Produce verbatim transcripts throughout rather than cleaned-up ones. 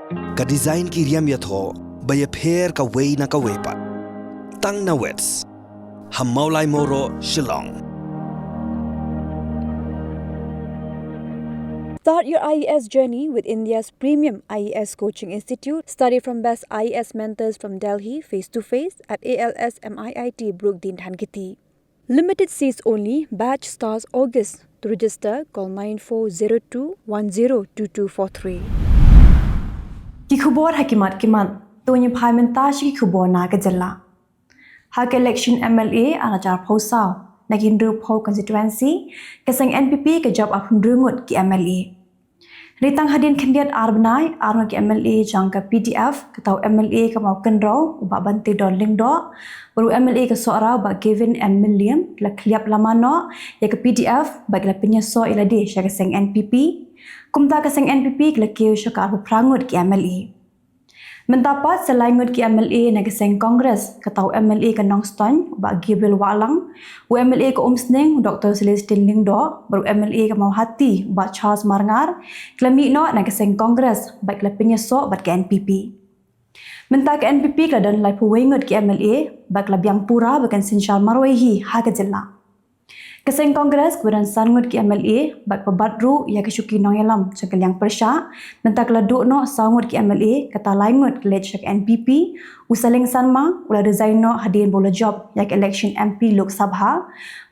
Ka design ki riam ïathoh ba ïapher kawei na kawei pat. Tang na Wits ha Mawlai Mawroh, Shillong. Start your I A S journey with India's premium I A S coaching institute. Study from best I A S mentors from Delhi, face to face at A L S M I I T Brookdin, Dhankheti. Limited seats only. Batch starts August. To register, call nine four zero two one zero two two four three. Ki khubor ha ki mat ki mat. To ngin phai mynta sha ki khubor na ka jylla. Ha ka election M L A ar hajar arphew saw na ki hynriewphew constituency, ka seng N P P ka jop arphew hynriew ngut ki M L A. Ri tang hadien khyndiat ar bnai, ar ngut ki M L A jong ka P D F, kata u M L A ka Mawkynrew u Bah Bantador Lyngdoh, bad u M L A ka Sohra u Bah Gavin M Mylliem, ki la khliap lama noh ïa ka P D F bad ki la pynïasoh ïa lade sha ka seng N P P. Kumta ka seng N P P ki la kiew sha ka arphew phra ngut ki M L A. Mynta pat sa lai ngut ki M L A na ka seng Congress, kata u M L A ka Nongstoiñ u Bah Gabriel Wahlang, u M L A ka Umsning u Doktor Celestine Lyngdoh, bad u M L A ka Mawhati u Bah Charles Marngar, ki la mih noh na ka seng Congress bad ki la pynïasoh bad ka N P P. Mynta ka N P P ka la don laiphew wei ngut ki M L A bad ka la biang pura ba kan synshar marwei hi ha ka jylla. Ka seng Congress kaba don san ngut ki M L A bad kaba bat ruh ïa ka shuki nongïalam jong ka liang pyrshah, mynta ka la duh noh saw ngut ki M L A, kata lai ngut ki leit sha ka N P P. U Saleng Sanma u la resign noh hadien ba u la jop ïa ka election M P Lok Sabha,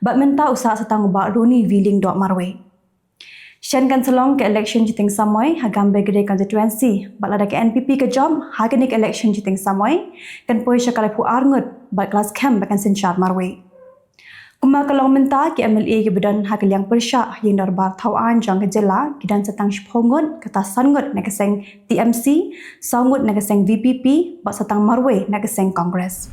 bad mynta u sah sa tang u Bah Ronnie V Lyngdoh marwei. Shen kan sa long ka election jingteng samoi ha Gambegre constituency, bad lada ka N P P ka jop ha kane ka election jingteng samoi, kan poi sha ka laiphew ar ngut bad ka la skhem ba kan synshar marwei. Kumba ka long mynta, ki M L A kiba don ha ka liang pyrshah ha ïing dorbar thaw aiñ jong ka jylla ki don sa tang shiphew ngut, kata san ngut na ka seng T M C, saw ngut na ka seng V P P bad sa tang marwei na ka seng Congress.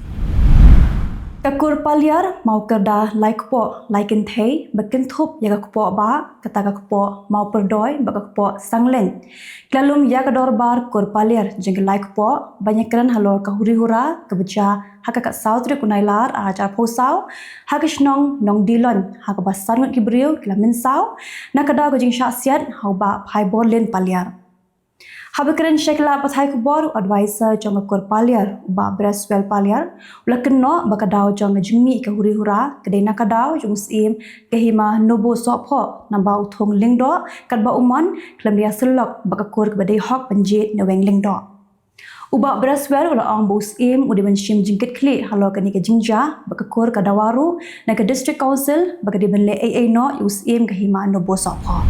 Ka kur Paliar, Mawkyrda, Laikpoh, Laikynthei ba kynthup ïa ka kpoh ba kata ka kpoh Mawpyrdoi bad ka kpoh Sangleiñ, ki la lum ïa ka dorbar kur Paliar jong ki Laikpoh ban ïakren halor ka huri hura kaba jia ha ka khatsaw tarik u Nailar ar hajar arphew saw ha ka shnong Nongdilon, ha kaba san ngut ki briew ki la mynsaw na ka daw ka jingshah siat ha u Bah Phaiborlin Paliar. Haba kren sha ki lad pathai khubor, u advisor jong ka kur Paliar u Bah Breswell Paliar u la kynnoh ba ka daw jong ka jingmih ka huri hura ka dei na ka daw jong u Syiem ka Hima Nobosohphoh, naba u Thung Lyngdoh katba u mon khlem da ïasyllok bad ka kur kaba dei hok ban jied na Weng Lyngdoh. U Bah Breswell u la ong ba u Syiem u dei ban shim jingkitkhlieh halor kane ka jingjia bad ka kur ka dawa ruh na ka District Council ba ka dei ban leh ei ei noh ïa u Syiem ka Hima Nobosohphoh.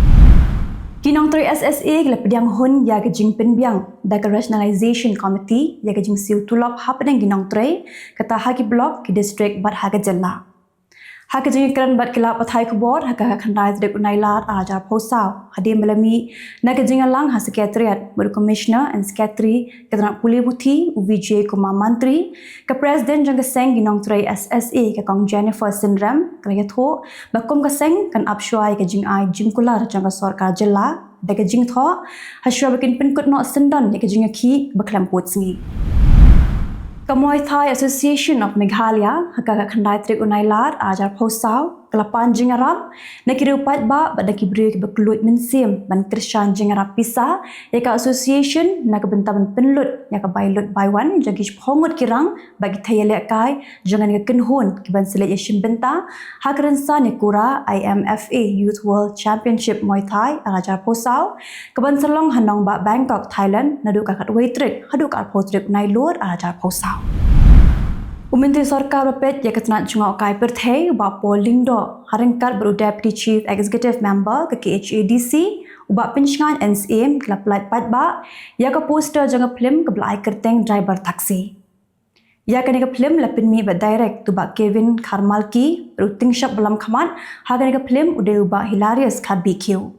Ki nongtrei S S A ki la pdiang hun ïa ka jingpynbiang da ka Rationalization Committee ïa ka jingsiew tulop hapdeng ki nongtrei, kata ha ki block, ki district bad ha ka jylla. Ha ka jingïakren bad ki lad pathai khubor ha ka khatkhyndai tarik u Nailar ar hajar arphew saw, hadien ba la mih na ka jingïalang ha Secretariat bad u Commissioner and Secretary ka tnat pule puthi u Vijay Kumar Mantri, ka President jong ka seng ki nongtrei S S A ka Kong Jennifer Synrem ka la ïathuh ba kum ka seng kan ap shuwa ïa ka jingai jingkular jong ka sorkar jylla da ka jingthoh ha shuwa ba kin pynkut noh syndon ïa ka jingïakhih ba khlem pud sngi. Ka Muay Thai Association of Meghalaya ha ka khatkhyndai tarik u Nailar ar hajar arphew saw ka la pan jingïarap na ki riew paidbah bad na ki briew kiba kylluid mynsiem ban kyrshan jingïarap pisa ïa ka association na ka bynta ban pynlut ïa ka bai lut bai wan jong ki shiphew ngut ki rang bad ki thei ïalehkai jong kane ka kynhun kiban sa leit ïashim bynta ha ka rynsan ïakura I M F A Youth World Championship Muay Thai ar hajar arphew saw kaban sa long ha nongbah Bangkok, Thailand, naduh ka khatwei tarik haduh ka arphew tarik u Nailur ar hajar arphew saw. U Myntri Sorkar ba peit ïa ka tnat jngohkai pyrthei u Bah Paul Lyngdoh ha ryngkat bad u Deputy Chief Executive Member ka K H A D C u Bah Pynshngain N Syiem ki la pyllait paidbah ïa ka poster jong ka phlim kaba la ai kyrteng Driver Taxi. Ïa kane ka phlim la pynmih bad direct da u Bah Kevin Kharmalki, bad u tyngshop ba lam khmat ha kane ka phlim u dei u Bah Hilarius Kharbeihkhiew.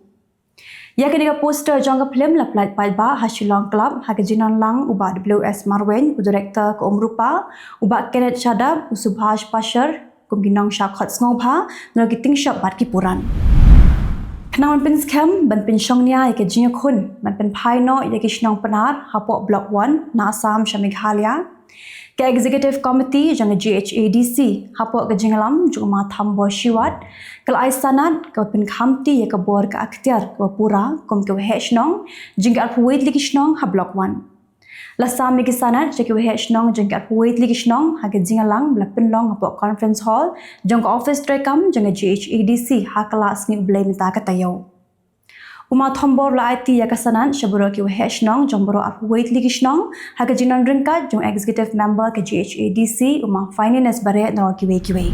Ïa kane ka poster jong ka phlim la pyllait paidbah ha Shillong Club ha ka jingdon lang u Bah W S Marwein, u Director ka Umrupa, u Bah Kenneth Shadap, u Subhash Pasher, kum ki nongshah khot sngewbha, nalor ki tyngshop bad ki puran. Khnang ban pynskhem, ban pynshongnia ïa ka jingïakhun ban pynphai noh ïa ki shnong Pnar hapoh Block One na Assam sha Meghalaya, Ka Executive Committee jong ka G H A D C, hapoh ka jingïalam jong u Ma Thombor Shiwat, ka la ai sanad kaba pynkhamti ïa ka bor ka ikhtiar kaba pura kum ka Waheh Shnong jong ki arphew wei tylli ki shnong ha Block One. La sam ïa ki sanad sha ki Waheh Shnong jong ki arphew wei tylli ki shnong ha ka jingïalang ba la pynlong hapoh Conference Hall jong ka office treikam jong ka G H A D C ha ka la sngi U Blei mynta ka taïew. U Ma Thombor u la aiti ïa ka sanad sha baroh ki Waheh Shnong jong baroh arphew wei tylli ki shnong ha ka jingdon ryngkat jong u Executive Member ka G H A D C, u Ma Finance Bareh, na baroh kiwei kiwei.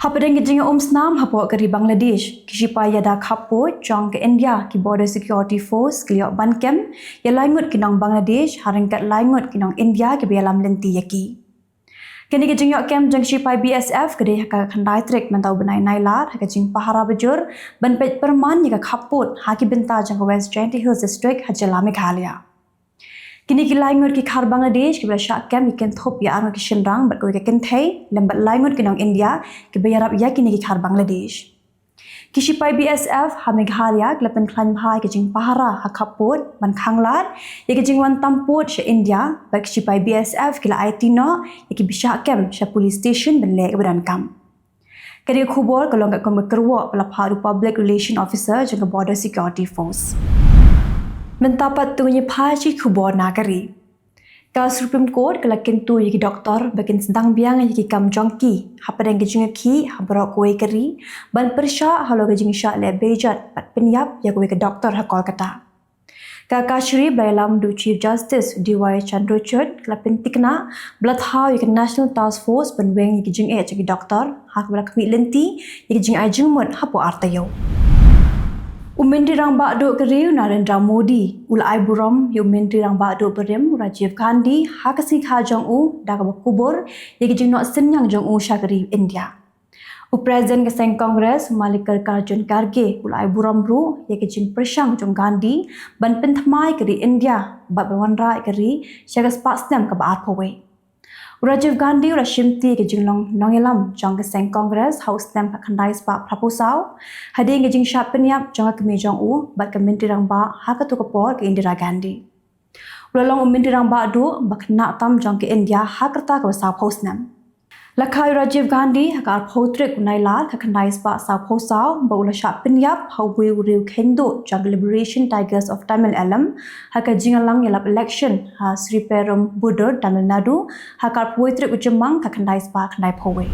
Hapdeng ka jingïaumsnam hapoh ka ri Bangladesh, ki shipai ïada khappud jong ka India, ki Border Security Force, ki la ïoh ban kem ïa lai ngut ki nong Bangladesh ha ryngkat lai ngut ki nong India kiba ïalam lynti ïa ki. Kane ka jingïoh kem jong ki shipai B S F ka dei ha ka khyndai tarik mynta u bnai Nailar ha ka jingpahara bajur ban peit pyrman ïa ka khappud ha ki bynta jong ka West Jaintia Hills District ha jylla Meghalaya. Kine ki lai ngut ki khar Bangladesh kiba la shah kem ki kynthup ïa arngut ki shynrang bad kawei ka kynthei lem bad lai ngut ki nong India kiba ïarap ïa kine ki khar Bangladesh. Ki shipai B S F ha Meghalaya ki la pynkhlaiñ bha ïa ka jingpahara ha khappud ban khanglad ïa ka jingwan tam pud sha India, bad ki shipai B S F ki la aiti noh ïa kiba shah kem sha police station ban leh kaba donkam. Kane ka khubor ka long katkum ka kyrwoh ba la phah da u Public Relation Officer jong ka Border Security Force. Mynta pat to ngin ïa phai sha ki khubor na ka ri. Ka Supreme Court ka la kyntu ïa ki doktor ba kin sdang biang ïa ki kam jong ki hapdeng ka jingïakhih ha baroh kawei ka ri ban pyrshah halor ka jingshah leh beijot bad pynïap ïa kawei ka doktor ha Kolkata. Ka kashari ba la ïalam da u Chief Justice D Y Chandrachud ka la pynthikna ba la thaw ïa ka National Task Force ban weng ïa ki jingeh jong ki doktor ha kaba la khmih lynti ïa ka jingai jingmut hapoh ar taïew. U Myntri Rangbah Duh ka ri u Narendra Modi u la ai burom ïa u Myntri Rangbah Duh barim u Rajiv Gandhi ha ka sngi kha jong u da kaba kubur ïa ka jingnoh synñiang jong u sha ka ri India. U President ka seng Congress u Mallikarjun Kharge u la ai burom ruh ïa ka jingpyrshang jong u Gandhi ban pynthymmai ka ri India bad ban wanrah ïa ka ri sha ka spah snem kaba arphew wei. U Rajiv Gandhi u la shimti ïa ka jinglong nongïalam jong ka seng Congress ha u snem khatkhyndai spah phraphew saw hadien ka jingshah pynïap jong ka kmie jong u bad ka Myntri Rangbah ha kato ka por ka Indira Gandhi. U la long u Myntri Rangbah Duh ba khynnah tam jong ka India ha ka rta kaba sawphew snem. La kha ïa u Rajiv Gandhi ha ka arphew tarik u Nailar khatkhyndai spah sawphew saw ba u la shah pynïap ha uwei u riew kheiñ duh jong ka Liberation Tigers of Tamil Eelam ha ka jingïalang ïalap election ha Sriperumbudur, Tamil Nadu ha ka arphew wei tarik u Jymmang khatkhyndai spah khyndaiphew wei.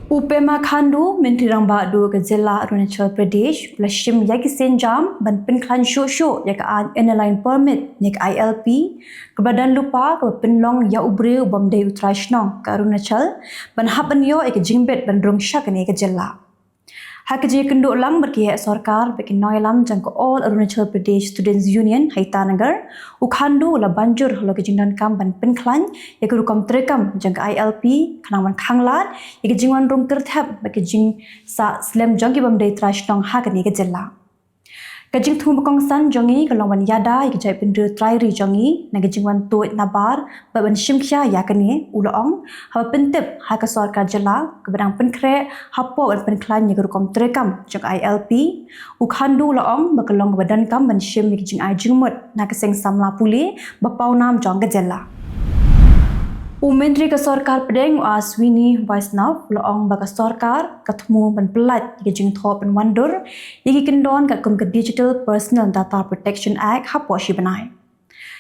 U Pema Khandu, Myntri Rangbah Duh ka jylla Arunachal Pradesh u la shim ïa ki sienjam ban pynkhlaiñ shuh shuh ïa ka aiñ Inner Line Permit ne ka I L P kaba don lypa kaba pynlong ïa u briew u bym dei u trai shnong ka Arunachal ban hap ban ïoh ïa ka jingbit ban rung sha kane ka jylla. Ha ka jingïakynduh lang bad ki heh sorkar bad ki nongïalam jong ka All Arunachal Pradesh Students Union ha Itanagar, u Khandu u la ban jur halor ka jingdonkam ban pynkhlaiñ ïa ka rukom treikam jong ka I L P khnang ban khanglad ïa ka jingwan rung kyrthep bad ka jingsah slem jong ki bym dei trai shnong ha kane ka jylla. Ka jingthmu ba kongsan jong ngi ka long ban ïada ïa ka jaitbynriew trai ri jong ngi na ka jingwan tuid nabar bad ban shim khia ïa kane, u la ong, haba pyntip ha ka sorkar jylla kaba dang pynkhreh hapoh ban pynkhlaiñ ïa ka rukom treikam jong ka I L P. U Khandu u la ong ba ka long kaba donkam ban shim ïa ka jingai jingmut na ka seng samla pule ba pawnam jong ka jylla. U Myntri ka Sorkar Pdeng u Ashwini Vaishnaw u la ong ba ka sorkar ka thmu ban pyllait ïa ka jingthoh ban wandur ïa ki kyndon katkum ka Digital Personal Data Protection Act hapoh shi bnai.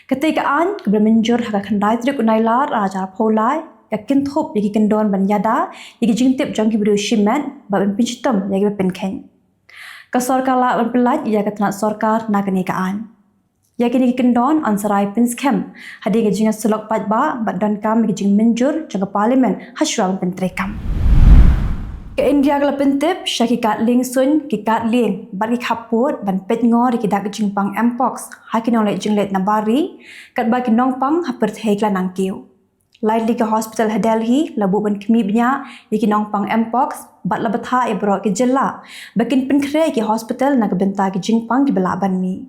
Katei ka aiñ kaba la mynjur ha ka khyndai tarik u Nailar ar hajar arphew lai ka kynthup ïa ki kyndon ban ïada ïa ki jingtip jong ki briew shimet bad ban pynshitom ïa kiba pynkheiñ. Ka sorkar lah ban pyllait ïa ka tnat sorkar na kane ka aiñ. Ïa kine ki kyndon yn sa rai pynskhem hadien ka jingïasyllok paidbah bad donkam ïa ka jingmynjur jong ka Parliament ha shuwa ban pyntreikam. Ka India ka la pyntip sha ki kad lieng suiñ, ki kad lieng bad ki khappud ban peitngor ïa ki dak jingpang Mpox ha ki nongleit jingleit na bar ri, katba ki nongpang ha pyrthei ki la nang kiew. Lai tylli ki hospital ha Delhi la buh ban khmih bniah ïa ki nongpang Mpox bad la bthah ïa baroh ki jylla ba kin pynkhreh ïa ki hospital na ka bynta ki jingpang kiba lah ban mih.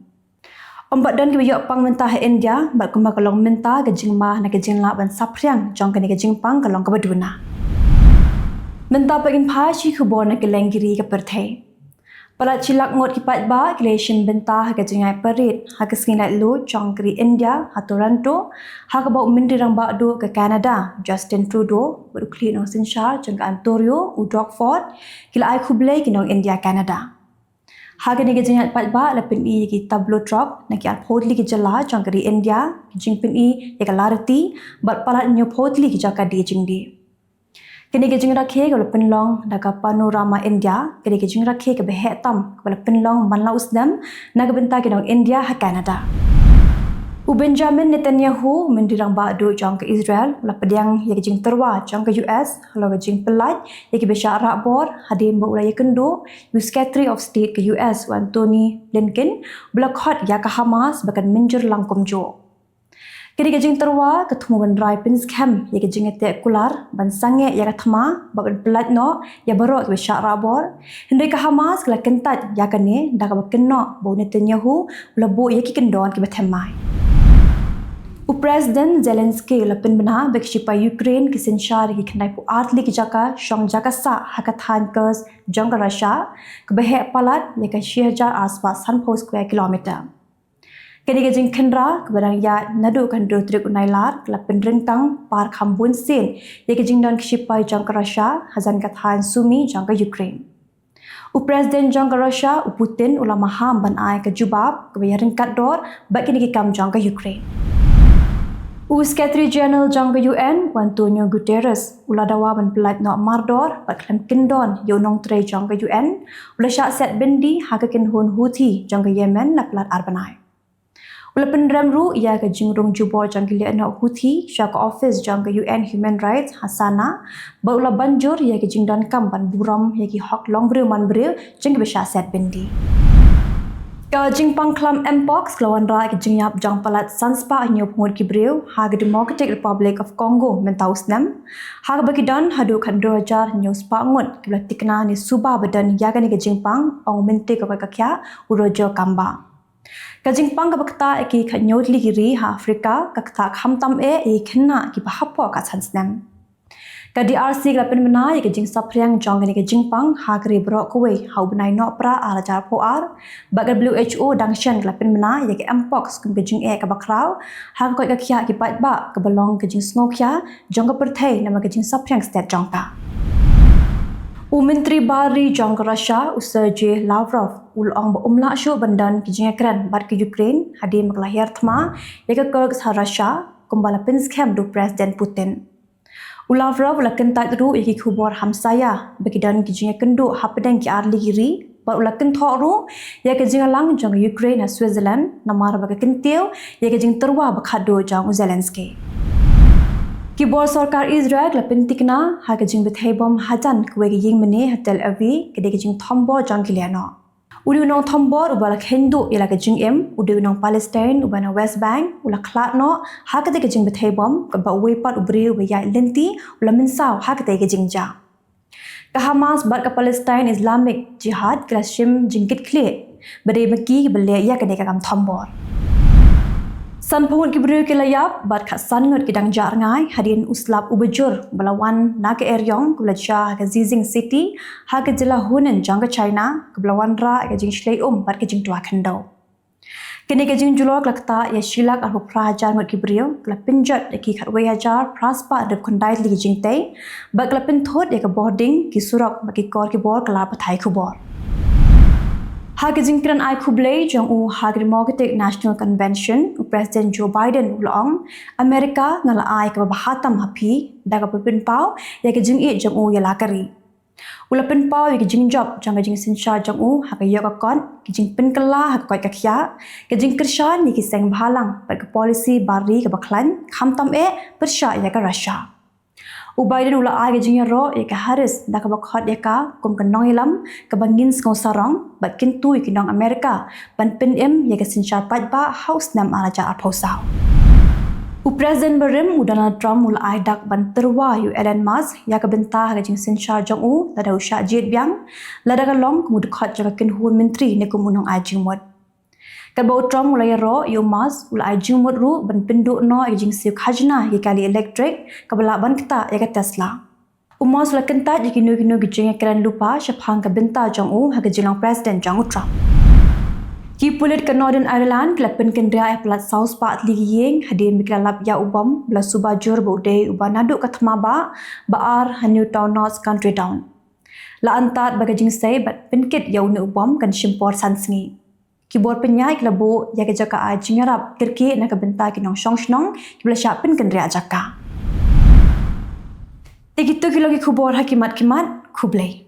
Ym pat don kiba ïoh pang mynta ha India bad kumba ka long mynta, ka jingma na ka jinglah ban saphriang jong kane ka jingpang ka long kaba duna. Mynta pat ngin phai sha ki khubor na kylleng ki ri ka pyrthei. Palat shi lak ngut ki paidbah ki la shim bynta ha ka jingïaid parade ha ka sngi laitluid jong ka ri India ha Toronto, ha kaba u Myntri Rangbah Duh ka Canada, Justin Trudeau, bad u khlieh nongsynshar jong ka Ontario, u Doug Ford, ki la ai khublei ki nong India Canada. Ha kane ka jingïaid paidbah la pyni ïa ki tableau truck na ki arphew tylli ki jylla jong ka ri India, ki jingpyni ïa ka lariti, bad palat hynñiewphew tylli ki jaka die jingdie. Kane ka jingrakhe kaba la pynlong da ka Panorama India, kane ka jingrakhe kaba heh tam kaba la pynlong man la u snem na ka bynta ki nong India ha Canada. U Benjamin Netanyahu, Myntri Rangbah Duh jong ka Israel, u la pdiang ïa ka jingtyrwa jong ka U S halor ka jingpyllait ïa kiba shah rah bor, hadien ba u la ïakynduh ïa u Secretary of State ka U S, u Antony Blinken, ba la khot ïa ka Hamas ba kan mynjur lang kumjuh. Kane ka jingtyrwa ka thmu ban rai pynskhem ïa ka jingïateh kular ban sangeh ïa ka thma bad ban pyllait noh ïa baroh kiba shah rah bor. Hynrei ka Hamas ka la kyntait ïa kane da kaba kynnoh ba u Netanyahu u la buh ïa ki kyndon kiba thymmai. U President Zelensky u la pynbna ba ki shipai Ukraine ki synshar ïa ki khyndai phew ar tylli ki jaka shong jaka sah ha ka thaiñ Kursk jong ka Russia, kaba heh palat ïa ka shi hajar arspah sanphew square kilometer. Kane ka jingkhynra kaba dang ïaid naduh ka hynriew tarik u Nailar ka la pynryngkang par kham bunsien ïa ka jingdon ki shipai jong ka Russia hajan ka thaiñ Sumy jong ka Ukraine. U President jong ka Russia, u Putin, u la maham ban ai ka jubab kaba ïaryngkat dor bad kine ki kam jong ka Ukraine. U Secretary General jong ka U N, u Antonio Guterres, u la dawa ban pyllait noh mardor bad khlem kyndon ïa u nongtrei jong ka U N, u la shah set byndi ha ka kynhun Houthi jong ka Yemen na palat ar bnai. U la pynrem ruh ïa ka jingrung jubor jong ki lehnoh Houthi sha ka office jong ka U N Human Rights ha Sanaa, bad u la ban jur ïa ka jingdonkam ban burom ïa ki hok longbriew manbriew jong kiba shah set byndi. Ka jingpang khlam Mpox ka la wanrah ïa ka jingïap jong palat sanspah hynñiewphew ngut ki briew ha ka Democratic Republic of Congo mynta u snem, ha kaba ki don haduh khathynriew hajar hynñiewspah ngut kiba la tikna ne suba ba don ïa kane ka jingpang, ong u Myntri ka koit ka khiah, u Roger Kamba. Ka jingpang kaba ktah ïa ki khathynñiew tylli ki ri ha Africa ka ktah khamtam eh ïa ki khynnah kiba hapoh ka san snem. Ka D R C ka la pynbna ïa ka jingsaphriang jong kane ka jingpang ha ka ri baroh kawei ha u bnai Nohprah ar hajar arphew ar, bad ka W H O dang shen ka la pynbna ïa ka Mpox kum ka jingeh kaba khraw ha ka koit ka khiah ki paidbah, kaba long ka jingsngewkhia jong ka pyrthei namar ka jingsaphriang stet jong ka. U Myntri Bar Ri jong ka Russia, u Sergei Lavrov, u la ong ba um lah shuh ban don ki jingïakren bad ka Ukraine hadien ba ka la hiar thma ïa ka Kursk ha Russia, kumba la pynskhem da u President Putin. U Lavrov u la kyntait ruh ïa ki khubor hamsaïa ba ki don ki jingïakynduh hapdeng ki ar tylli ki ri, bad u la kynthoh ruh ïa ka jingïalang jong ka Ukraine ha Switzerland namar ba ka kyntiew ïa ka jingtyrwa ba khatduh jong u Zelensky. Ki bor sorkar Israel la pynthikna ha ka jingbthei bom hajan kawei ka ïingmane ha Tel Aviv, ka dei ka jingthombor jong ki lehnoh. U dei u nongthombor uba la kheiñ duh ïa la ka jingim, u dei u nong Palestine uba na West Bank, u la khlad noh ha katei ka jingbthei bom, katba uwei pat u briew uba ïaid lynti u la mynsaw ha katei ka jingjia. Ka Hamas bad ka Palestine Islamic Jihad ki la shim jingkitkhlieh ba dei ma ki kiba leh ïa kane ka kam thombor. Sanphew ngut ki briew ki la ïap bad khatsan ngut ki dang jah rngai hadien u slap uba jur ba la wan na ka eriong kaba la jia ha ka Zhengzhou City ha ka jylla Hunan jong ka China, kaba la wanrah ïa ka jingshlei um bad ka jingtwa khyndew. Kane ka jingjulor ka la ktah ïa shi lak arphew phra hajar ngut ki briew, ka la pynjot ïa ki khatwei hajar phra spah hynriewphew khyndai tylli ki jingtei, bad ka la pynthut ïa ka bording, ki surok bad ki kor ki bor, ka la pathai khubor. Ha ka jingkren ai khublei jong u ha ka Democratic National Convention, u President Joe Biden u la ong, America, nga la ai kaba bha tam ha phi da kaba pynpaw ïa ka jingïeit jong u ïa la ka ri. U la pynpaw ïa ka jingjop jong ka jingsynshar jong u ha ka ïoh ka kot, ka jingpynkylla ha ka koit ka khiah, ka jingkyrshan ïa ki seng bhalang bad ka policy bar ri kaba khlaiñ, khamtam eh pyrshah ïa ka Russia. U Biden u la ai ka jingïaroh ïa ka Harris da kaba khot ïa ka kum ka nongïalam kaba ngin sngewsarong bad kyntu ïa ki nong America ban pynim ïa ka synshar paidbah ha u snem ar hajar arphew saw. U President barim u Donald Trump u la ai dak ban tyrwa ïa u Elon Musk ïa ka bynta ha ka jingsynshar jong u lada u shah jied biang, lada ka long kum u dkhot jong ka kynhun myntri ne kum u nongai jingmut. Katba u Trump u la ïaroh ïa u Musk, u la ai jingmut ruh ban pynduh noh ïa ka jingsiew khajna ïa ki kali elektrik kaba lah ban ktah ïa ka Tesla. U Musk u la kyntait ïa kino kino ki jingïakren lypa shaphang ka bynta jong u ha ka jinglong president jong u Trump. Ki pulit ka Northern Ireland ki la pynkynriah ïa palat saw spah tylli ki ïing hadien ba ki la lap ïa u bom ba la suba jur ba u dei uba naduh ka thma bah ba ar ha Newtownards, County Down. La antad ba ka jingsei bad pynkit ïa une u bom kan shim por san sngi. Ki bor pynïaid ki la buh ïa ka jaka ai jingïarap kyrkieh na ka bynta ki nongshong shnong kiba la shah pynkynriah jaka. Te kito ki long ki khubor ha ki mat ki mat. Khublei.